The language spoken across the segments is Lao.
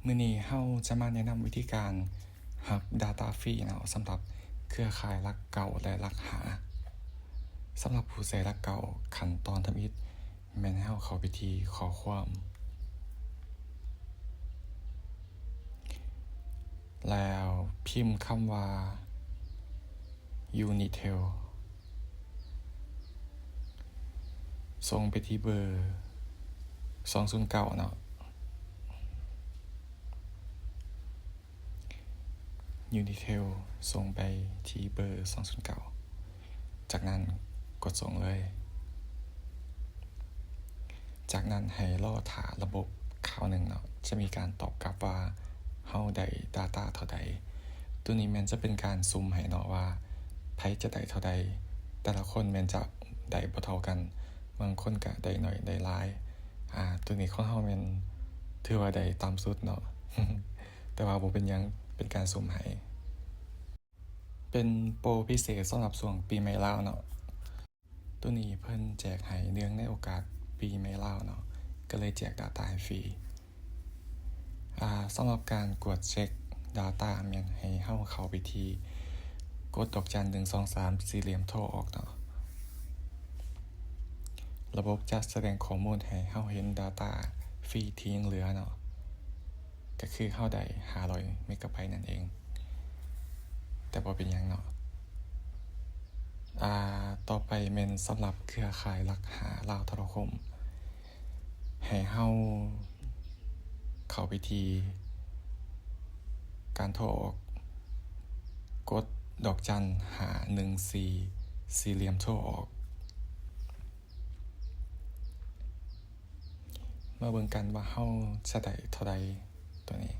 ມື້ນີ້ເຮົາຈະມາແນະນຳວິທີການຮັບ data ຟຣີເນາະ ສຳລັບເຄືອຂ່າຍຫຼັກເກົ້າ ແລະ ຫຼັກຫ້າ. ສຳລັບຜູ້ໃຊ້ຫຼັກເກົ້າ ຂັ້ນຕອນທຳອິດແມ່ນໃຫ້ເຮົາເຂົ້າໄປທີ່ຂໍ້ຄວາມ ແລ້ວພິມຄຳວ່າ Unitel ສົ່ງໄປທີ່ເບີສອງສູນເກົ້າເນາະ. Unitel ສົ່ງໄປທີ່ເບີສອງສູນເກົ້າ ຈາກນັ້ນກົດສົ່ງເລີຍ. ຈາກນັ້ນໃຫ້ລໍຖ້າລະບົບຄາວໜຶ່ງເນາະ ຈະມີການຕອບກັບວ່າເຮົາໄດ້ data ເທົ່າໃດ. ໂຕນີ້ແມ່ນຈະເປັນການສຸ່ມໃຫ້ເນາະວ່າໃຜຈະໄດ້ເທົ່າໃດ, ແຕ່ລະຄົນແມ່ນຈະໄດ້ບໍ່ເທົ່າກັນ, ບາງຄົນກະໄດ້ໜ້ອຍໄດ້ຫຼາຍ. ອາ ໂຕນີ້ຂອງເຮົາແມ່ນຖືວ່າໄດ້ຕ່ຳສຸດເນາະ ແຕ່ວ່າບໍ່ເປັນຫຍັງ ເປັນການສຸ່ມໃຫ້. ເປັນໂປຣພິເສດສຳລັບຊ່ວງປີໃໝ່ລາວເນາະ. ໂຕນີ້ເພິ່ນແຈກໃຫ້ເນື່ອງໃນໂອກາດປີໃໝ່ລາວເນາະ ກໍເລີຍແຈກ data ໃຫ້ຟຣີ. ອາ ສຳລັບການກວດເຊັກ data ແມ່ນໃຫ້ເຮົາເຂົ້າໄປທີ່ ກົດດອກຈັນ ໜຶ່ງສອງສາມ ສີ່ຫຼ່ຽມໂທອອກເນາະ. ລະບົບຈະສະແດງຂໍ້ມູນໃຫ້ເຮົາເຫັນ data ຟຣີທີ່ຍັງເຫຼືອເນາະ. ກໍຄືເຮົາໄດ້ຫ້າຮ້ອຍເມກາໄບນັ້ນເອງ ແຕ່ບໍ່ເປັນຫຍັງເນາະ. ອາ ຕໍ່ໄປແມ່ນສຳລັບເຄືອຂ່າຍຫຼັກຫ້າລາວໂທລະຄົມ ໃຫ້ເຮົາເຂົ້າໄປທີ່ການໂທອອກ ກົດດອກຈັນ ຫ້າໜຶ່ງສີ່ ສີ່ຫຼ່ຽມໂທອອກ. ມາເບິ່ງກັນວ່າເຮົາຈະໄດ້ເທົ່າໃດໂຕນີ້.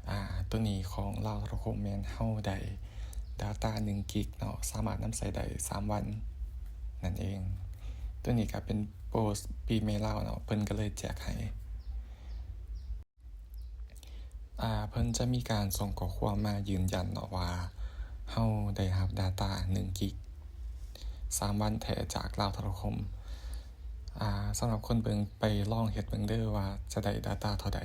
ອາ ໂຕນີ້ຂອງລາວໂທລະຄົມແມ່ນເຮົາໄດ້ data ໜຶ່ງກິກເນາະ ສາມາດນຳໃຊ້ໄດ້ສາມວັນນັ້ນເອງ. ໂຕນີ້ກໍເປັນໂປຣປີໃໝ່ລາວເນາະ ເພິ່ນກໍເລີຍແຈກໃຫ້. ອາ ເພິ່ນຈະມີການສົ່ງຂໍ້ຄວາມມາຢືນຢັນເນາະວ່າເຮົາໄດ້ຮັບ data ໜຶ່ງກິກ ສາມວັນແທ້ຈາກລາວໂທລະຄົມ. ອາ ສຳລັບຄົນເບິ່ງ ໄປລອງເຮັດເບິ່ງເດີວ່າຈະໄດ້ data ເທົ່າໃດ.